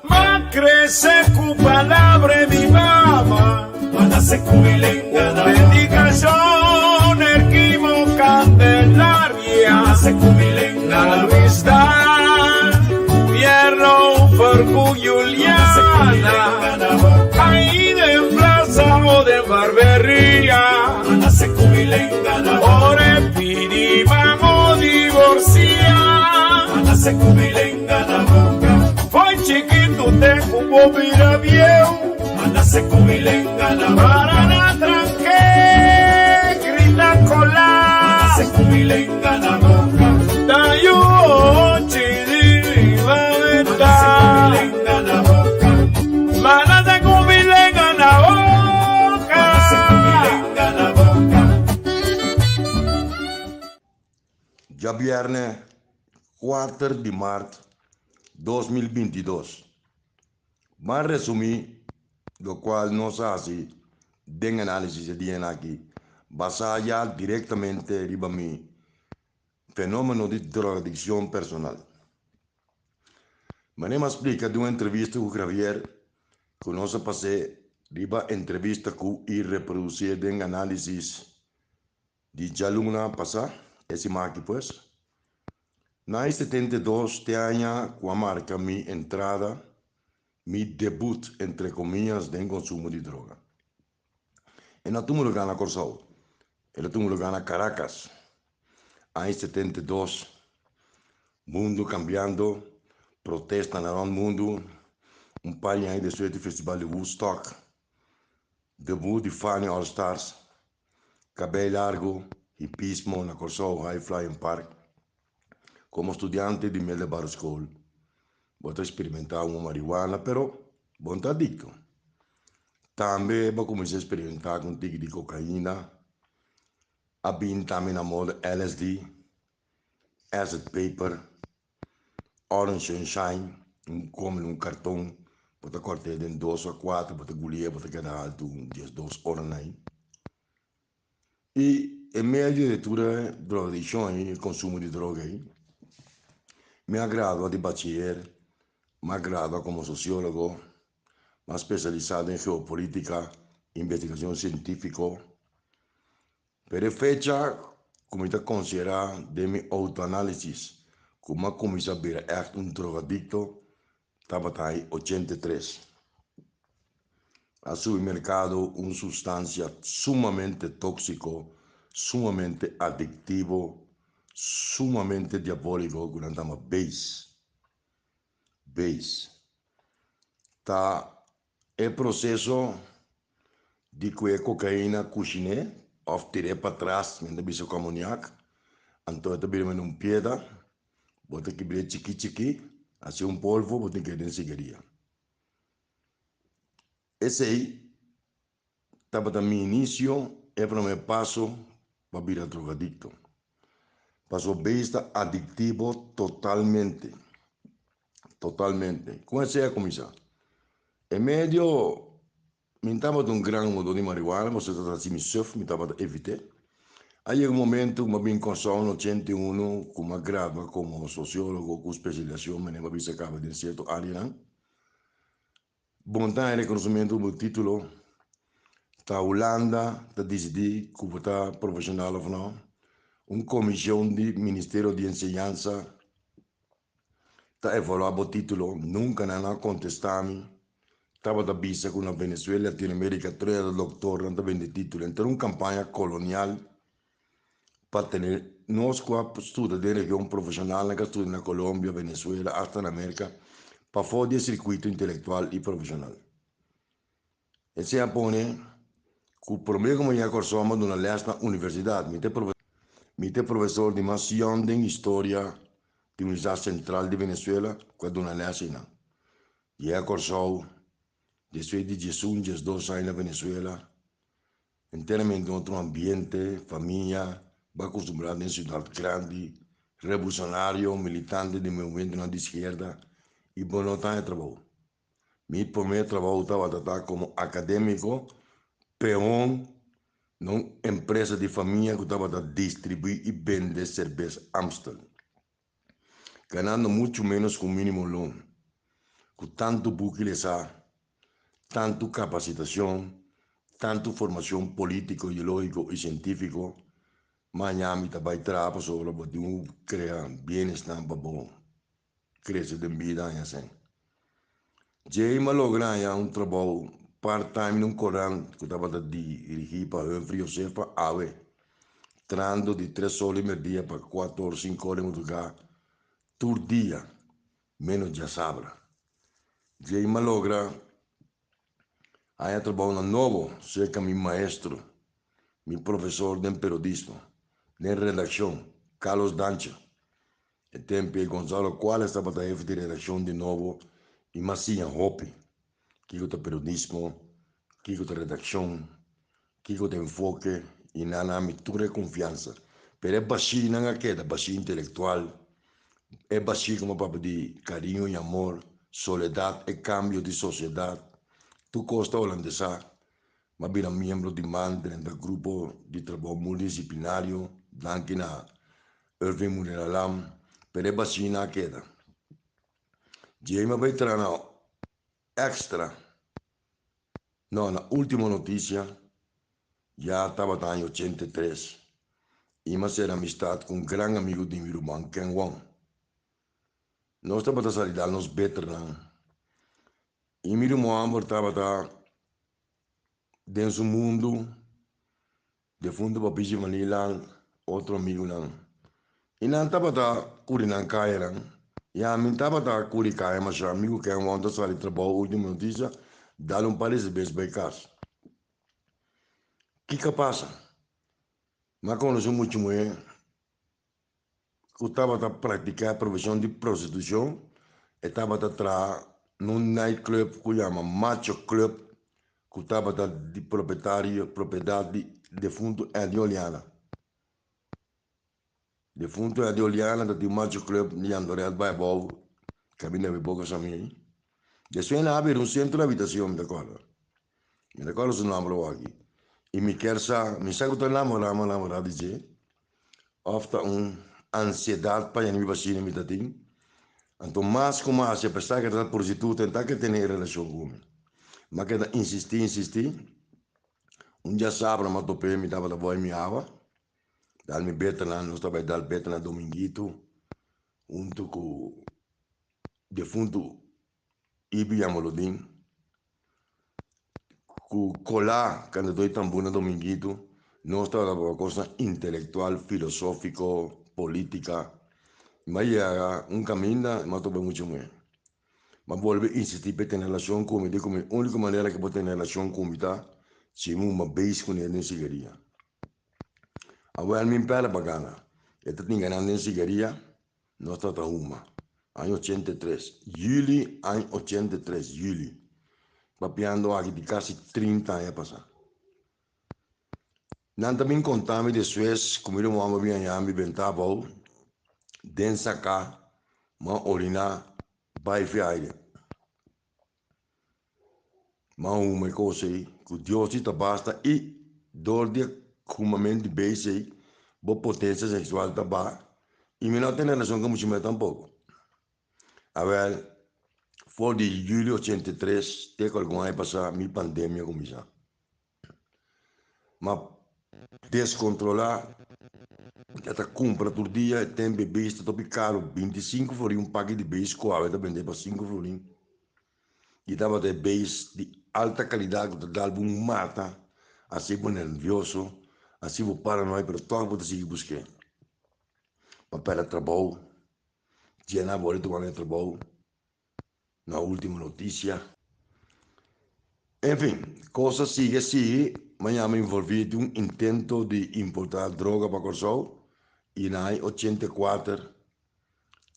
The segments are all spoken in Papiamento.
M'a krese ku palabra di mi mama. Predikashon Erquimo Candelaria Na Luis Daal Fierro for ku Juliana Ahí den plaza o den barberia Ora e pidi mamo divorcia. Fo'i chikitu te ku bo bira bieu. Para na tranke grita kola. Ta yu ochi di riba meta. Manase ku mi lenga na boka. Djabièrnè kuater di mart 2022. Ban resumí lokual nos a hasi den análisis e dianan aki basá ya direktamente riba mi fenómeno di drogadikshon personal. Manera mi a splika den un entrevista ku Javier ku nos a pas'é riba entrevista ku i reprodusí den análisis Di djaluna pasá, e siman aki pues, na e 72 te aña ku a marka mi entrada, mi debut entre komias den konsumo di droga. E no a tuma lugá na Kòrsou, el a tuma lugá na Caracas, aña 72, mundu kambiando, protestanan rònt mundu, un par di aña despues di festival di Woodstock, debut di Fania All Stars, Kabei largu, hipismo na Kòrsou High Flying Park. Komo studiante di middelbare skol bo ta eksperimentá un marihuana pero bo no ta adikto. Tambe bo a kuminsá eksperimentá ku un tiki di kokaina, a bin tambe na moda LSD, acid paper. Orange Sunshine, un come un carton, bo ta cort'é den dos o cuatro, bo ta guli'é, bo ta keda alto un 12 ora nai. Y en medio di tur e drogadiccion ei, e consumo di droga ei, mi a gradua di bachiller, mi a gradua como sociologo, mi a specialisa den geopolitica, investigacion cientifico. Pero e fecha ku mi ta konsiderá den mi outoanálisis ku mi a kuminsá bira ègt un drogadikto tabata ai 83. A subi merkado un sustansia sumamente tóksiko, sumamente adiktivo, sumamente diabóliko ku nan ta yama base. Base ta e proseso di ku e kokaina kushiné òf tir'é patras men ta bisa ku amoniak, anto e ta bira mene un piedra, bo ta kibr'é chikí chikí, hasi un polvo bo tin kere den sigaria. Esei tabata mi inisio, e promé paso pa bira drogadikto. Pasobra beis ta adiktivo totalmente, totalmente. Kon esei a kuminsá? E medio mi tabata un gran humadó di marihuana, pasobra e tabata hasi mi suf, mi tabata evit'é. A yega un momento ku mi a bin Kòrsou na 81 ku mi a gradua komo sosiólogo ku spesialisashon, mi a bisa kaba den sierto áreanan. Bon ta e rekonosementu bo título, ta Hulanda ta disidí ku bo ta profeshonal òf no. Un komishon di Ministerio di Enseñansa ta evaluá bo título. Nunka nan a kontestá mi. Tabata bisa ku na Venezuela, Latinoamérika, tur e doktornan ta bende título. Enter un kampaña kolonial pa tene nos ku a studia den region profeshonal, nan ku a studia na Colombia, Venezuela, asta na Merka, pafó di e sirkuito intelektual i profeshonal. Esei a pone ku promé ku mi yega Kòrsou mi a duna lès na universidat. Mi ta mi ta e profesor di mas yòn den historia di Universidat Sentral di Venezuela ku a duna lès einan. Yega Kòrsou despues di 11, 12 aña na Venezuela. Enteramente un otro ambiente, famia, bo a acostumbrá den ciudad grandi, revolucionario, militante di movimentonan di izquierda y bo no ta haña trabou. Mi primer trabou tabata ta como academico, peon na un empresa di famia cu tabata distribui y bende cerbes Amstel. Ganando muchu ménos ku mínimo loon. Ku tantu buki lesá, tantu kapasitashon, tantu formashon polítiko, ideológiko i sientífiko, maña mi ta bai traha pasobra bo tin ku krea bienesnan pa bo krese den bida aña asen. Djei mi a logra haña un trabou part-time na un korant ku tabata dirigí pa Humphrey Josefa awe, trahando di tres or di merdia pa kuater or sinku or di madrugá tur dia, ménos djasabra. Djei mi a logra haña trabounan nobo serka mi maestro, mi profesor den periodismo, den redakshon, Carlos Dancha. E tempu ei Gonzalo Cuales tabata hefe di redakshon di Nobo i m'a siña hopi kiko ta periodismo, kiko ta redakshon, kiko ta enfoke i nan a mi tur e konfiansa. Pero e bashínan a keda bashí intelektual, e bashí komo papia di kariño i amor, soledat, e kambio di sosiedat, tur kos ta holandesá. M'a bira miembro di man drenta grupo di trabou multidisiplinario danki na Irving Muneralam, pero e bashínan a keda. Djei m'a bai traha na Extra. No, na Ultimo Noticia ya tabata aña 83 i m'a sera amistad ku un gran amigu di mi ruman Ken Wong. Nos tabata sali dal nos beternan i mi ruman hòmber tabata den su mundu. Defuntu Papichi Manila otro amigunan i nan tabata kuri nan kayanan i ami tabata kuri kaya masha amigu ken wou ta sali trabou Ultimo Noticia dal un par di serbes bai kas. Kiko a pasa? Mi a konosé un mucha muhé ku tabata praktiká e profeshon di prostitushon, e tabata traha na un nightclub ku yama Macho Club ku tabata di propietario propiedat di defuntu Eddie Oliana. Defuntu Eddie Oliana ta tin Macho Club di Jandoret bai abou kaminda mi boka Samir. Despues nan a bira un sentro di habitacion mi ta corda. Mi ta corda su nomber awor aki. Y mi kier sa, mi sa cu ta namora mi a namora di dje of ta un ansiedad pa yena mi bashina mi ta tin. Anto mas cu mas a pesar cu e ta prostituta e ta ke tene e relacion cu mi. Mi a keda insisti insisti. Un dia sabra mi a tope mi tabata boy mi awa. Dal mi beternan, nos ta bay dal beternan Dominguito hunto cu defuntu Ibi Jamolodin ku Colá kandidó i tambú na Dominguito, nos tabata papia kosnan intelektual, filosófiko, polítika. Mi a yega un kaminda, mi a topa mucha muhé. Mi a bolbe insistí pa e tene relashon ku mi, di ku mi úniko manera ku bo tene relashon ku mi ta si mi huma beis kuné den sigaria. Awèl mi pèrdè pa gana. E ta tin ganan den sigaria. Nos tabata huma. Aña 83. Juli aña 83, juli. Papiando aki di kasi 30 aña pasá. Nan ta bin konta mi despues ku mi ruman a bin haña mi bentá abou den saká, m'a oriná bai fi aire. M'a huma e kos ei ku Dios di ta basta i dor di e humamentu di beis ei bo potensia seksual ta baha i mi no a tene relashon ku mucha muhé tampoko. Awèl, for di julio 83 te ku algun aña pasá mi pandemia kuminsá. Ma descontrola ya ta cumpra tur dia e tempo e bees ta topi caro 25 florin un paki di bees cu awe ta bende pa 5 florin y tabata e bees di alta calidad cu ta dal bo un mata haci bo nervioso haci bo paranoid pero toch bo ta sigui busque pa perde trabou djena bo ahorita wak e trabou. Na Ultimo Noticia. Enfin, kos a sigui a sigui, mañana mi envolví den un intento di importá droga pa Kòrsou i na aña 84,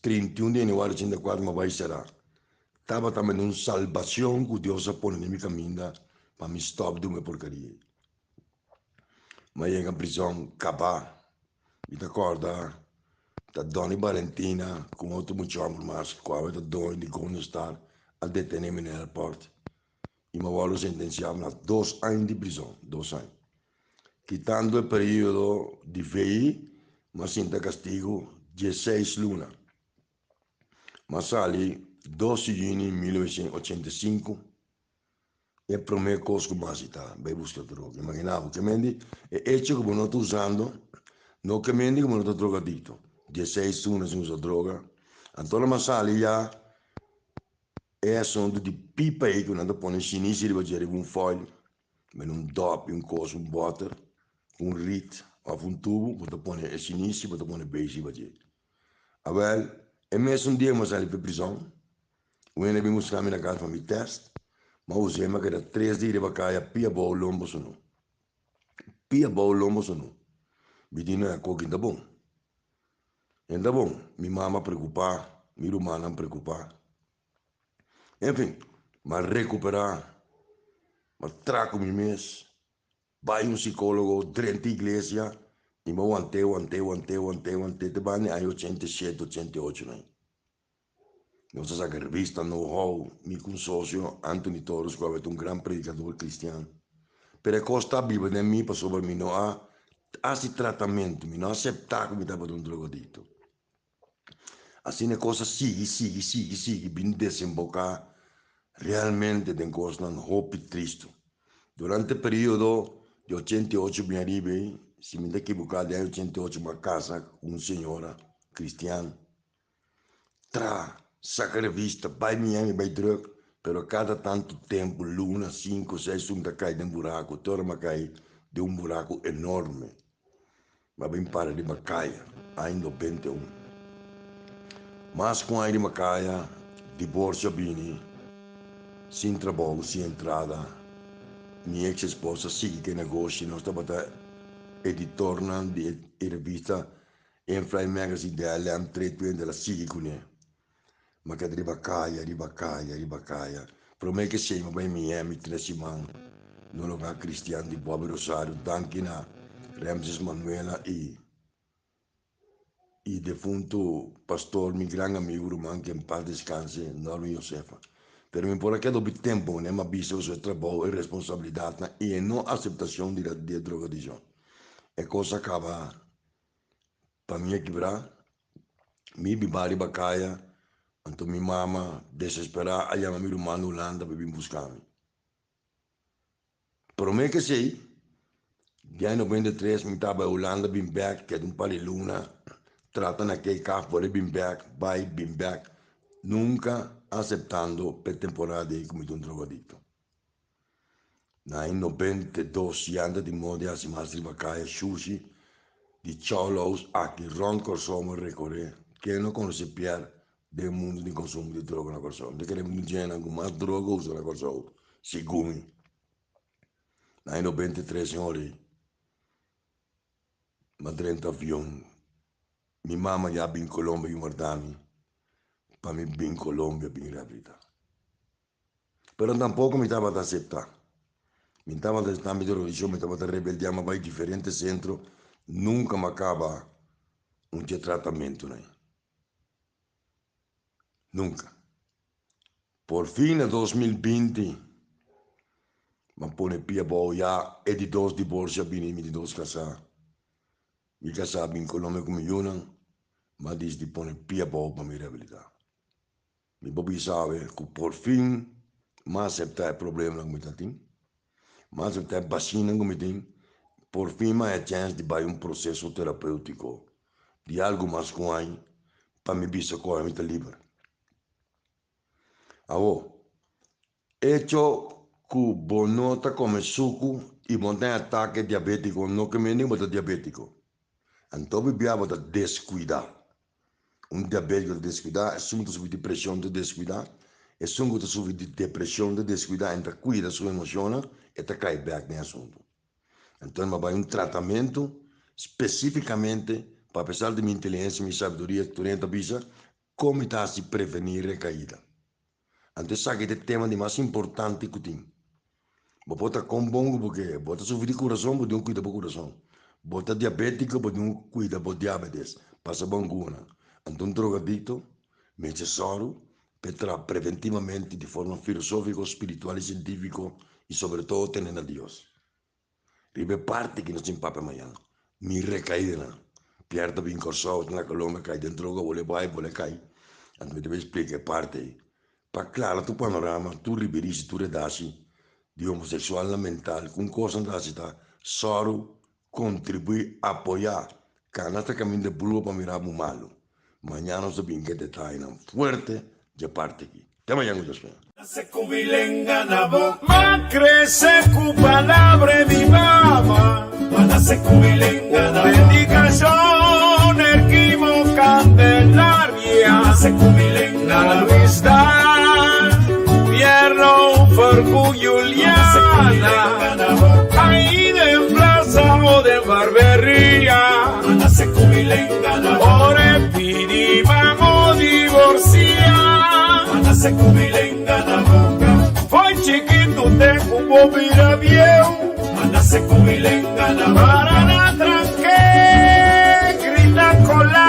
31 di yanüari 84 mi a bai será. Tabata mende un salbacion ku Dios a pone den mi kaminda pa mi stòp di un e porkeria ei. Mi a yega prizòn kabá. Mi ta kòrda ta Donny Balentina ku un otro mucha hòmber mas ku awe ta doño di Golden Star a detené mi na airport i mi a wòrdu sentensiá na dos aña di prizòn, dos aña. Kitando e periodo di VI, mi a sinta kastigu dieseis luna. M'a sali dos di yüni 1985, e promé kos ku m'a hasi ta bai buska droga. Imaginá bo, ke mende e echo ku bo no ta usando no ke mende ku bo no ta drogadikto. Dieseis luna sin usa droga, anto ora m'a sali ya e asuntu di pipa ei ku nan ta pone shinisi riba dje riba un foil, Mene un dòp i un kos, un bòter, un rit òf un tubu, bo ta pone e sinisi, bo ta pone beis riba dje. Awèl, e mesun dia mi a sali pa e prizòn, un hende a bin buska mi na kas pa mi tèst, mi a us'é, mi a keda tres dia riba kaya pia bou lombo sunú. Pia bou lombo sunú. Mi di, No, e koki ta bon. E ta bon. Mi mama a preokupá, mi rumannan preokupá. Enfin, m'a recuperá, m'a traha cu mi mes, bai un psicólogo, drenta iglesia y m'a want'é, want'é, want'é, want'é, want'é te banda e aña 87, 88 nan. Nos a saca revista Know How, mi cu un socio, Anthony Torres, cu awe ta un gran predicador cristian. Pero e cos ta biba den mi pasobra mi no a haci tratamento, mi no a acepta cu mi tabata un drogadicto. Asina e kos a sigui, sigui, sigui, sigui bin desemboká realmente den kosnan hopi tristu. Durante e periodo di 88 bin ariba ei, si mi ta ekiboká den aña 88 mi a kasa ku un señora kristian. Tra, saka revista, bai Miami, bai drùk, pero kada tantu tempu, luna, sinku, seis luna, mi ta kai den buraku, te ora mi a kai den un buraku enorme. M'a bin para di Makaya aña 91. Mas ku aña di Makaya, diborsio a bini, sin trabou, sin entrada. Mi ex esposa sigui ku e negoshi, nos tabata editornan di e revista Infly Magazine di LM 320, el a sigui kuné. M'a keda riba kaya, riba kaya, riba kaya. Promé ke esei m'a bai Miami tres siman na un lugá kristian di Bobby Rosario danki na Ramses Manuela i i defuntu pastor mi gran amigu ruman ke en pas deskanse Norwin Josefa. Pero mi por a keda hopi tempu manera m'a bisa ku su e trabou e responsabilidatnan i e no aseptashon di di e drogadikshon. E kos a kaba pa mi a kibrá. Mi biba riba kaya, anto mi mama desesperá a yama mi ruman na Hulanda pa bin buska mi. Promé ku esei, di aña 93 mi tabata bai Hulanda bin bèk, keda un par di luna, trata na KKF por e bin bèk, bai bin bèk, nunka aseptando pa e temporada ei ku mi ta un drogadikto. Na aña 92 yanta di moda di hasi mas riba kaya shushi di Chowlows aki rònt Kòrsou mi rekoré. Ken no konosé Pierre den mundu di konsumo di droga na Kòrsou? Mi ta kere un djenan ku mas droga usa na Kòrsou, segun mi. Na aña 93 señor ei mi a drenta avion, mi mama ya bin Colombia bin warda mi pa mi bin Colombia bin rehabilitá. Pero tampoco mi tabata acepta. Mi tabata acepta mi drogadiccion, mi tabata rebeldia, mi a bai diferente centro, nunca mi a caba un dje tratamentonan. Nunca. Por fin na 2020 mi a pone pia abou ya e di dos divorcio a bini, mi di dos casá. Mi casá a bin Colombia cu mi yunan, mi a dicidi pone pia abou pa mi rehabilita. Mi por bisa awe ku por fin m'a aseptá e problemanan ku mi ta tin, m'a aseptá e bashínan ku mi tin, por fin m'a haña chèns di bai un proseso terapéutiko di algu mas ku un aña pa mi bisa ku awe mi ta liber. Awor, echo ku bo no ta kome suku i bo no ta haña atake diabétiko no ke mende ku bo ta diabétiko. Anto bibia bo ta deskuidá. Un diabético ta descuidá, esun ku ta sufri di preshon ta descuidá, esun ku ta sufri di depreshon ta descuidá, e no ta cuida su emoshonnan, e ta kai bèk den e asuntu. Anto mi a bai un tratamentu spesífikamente pa apesar di mi inteligensia, mi sabiduria, tur hende ta bisa kon mi ta hasi prevení rekaida. Anto esaki ta e tema di mas importante ku tin. Bo por ta kon bon ku bo ke, bo ta sufri di kurason, bo tin ku kuida bo kurason. Bo ta diabétiko, bo tin ku kuida bo diabetes, pasa bo anguna. Anto un drogadikto mester sòru pa e traha preventivamente di forma filosófiko, spiritual i sientífiko i sobre todo tene na Dios. Riba e parti ki nos tin papia mañan, mi rekaidanan. Pierre ta bin Kòrsou, ta na Colombia, kai den droga, bole bai, bole kai. Anto mi ta bai splika e parti ei pa klara tur panorama, tur ribirisi, tur redashi di homoseksualnan mental ku un kos nan ta hasi ta sòru, kontribuí, apoyá, kana ta kaminda bruha pa mira bo malu. Mañana nos ta bin ku e detayenan fuerte dje parti aki. Te mañana ku Dios mea. Ma crece cu palabra di mama. Dedicacion Erquimo Candelaria Na Luis Dan Pierno Fer cu Juliana Ahí den plaza o den barberia Ora e pidi mamo divorcia. Foi chikitu te ku bo bira bieu. Para na tranke grita kola.